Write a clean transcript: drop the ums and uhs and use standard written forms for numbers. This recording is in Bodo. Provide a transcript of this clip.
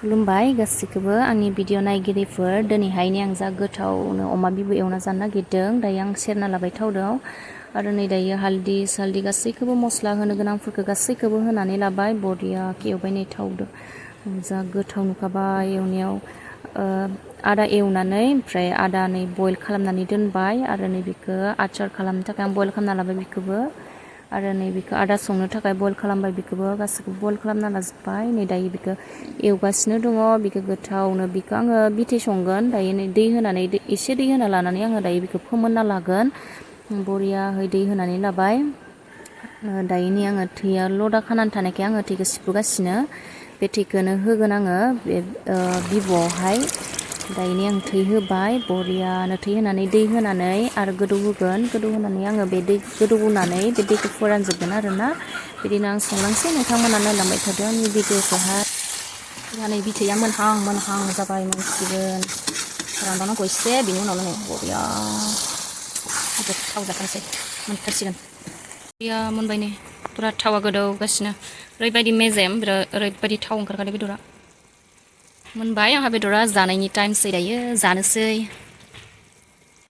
खुलुमबाय गासिखौबो आंनि भिडिअ नायगिरिफोर दिनैहायनि आं जा गोथावनो अमा बिबु एवना जानो नागिरदों दायो आं सेरना लाबाय थावदों आरो नै दायो हालदि सालदि गासैखौबो मस्ला होनो गोनांफोरखौ गासैखौबो होनानै लाबाय बरिया एवबाय नै थावदो जा गोथाव नुखाबाय एवनायाव आदा एवनानै ओमफ्राय आदा नै बयल खालामनानै दोनबाय आरो नै बेखौ आचार खालामनो थाखाय आं बयल खालामना लाबाय बेखौबो आरो नै बेखौ आदा संनो थाखाय बयल खालामबाय बेखौबो गासैखौबो बयल खालामना लाजोब्बाय नै दायो बेखौ एवगासिनो दङ बेखौ गोथावनो बेखौ आङो बिथे संगोन दायो नै दै होनानै एसे दै होना लानानै आङो दायो बेखौ फोमोनना लागोन बरियाहै दै होनानै लाबाय दायो नै आङो थैया लदा खानानै थानायखाय आङो थैखौ सिफुगासिनो बे थैखौनो होगोन आङो बे बिबुआवहाय दायो नै आं थै होबाय बरियानो थै होनानै दै होनानै आरो गोदौ होगोन गोदौ होनानै आङो बे दै गोदौ होनानै बे दैखौ फोरानजोबगोन आरोना बिदिनो आं संलांसै नोंथांमोना नायलांबाय थादों आंनि भिडिअखौहाय नै बिथैया मोनहां जाबाय मोनसिगोन रानबावनांगौ एसे बिनि उनावनो नै बरिया गोथाव जाथारसै मोनथारसिगोन बरिया मोनबाय नै पुरा थावा गोदौगासिनो ओरैबायदि मेजेम ओरैबायदि थाव ओंखारखादों बेदरा मोनबाय आंहा बेदरा जानायनि टाइमसै दायो जानोसै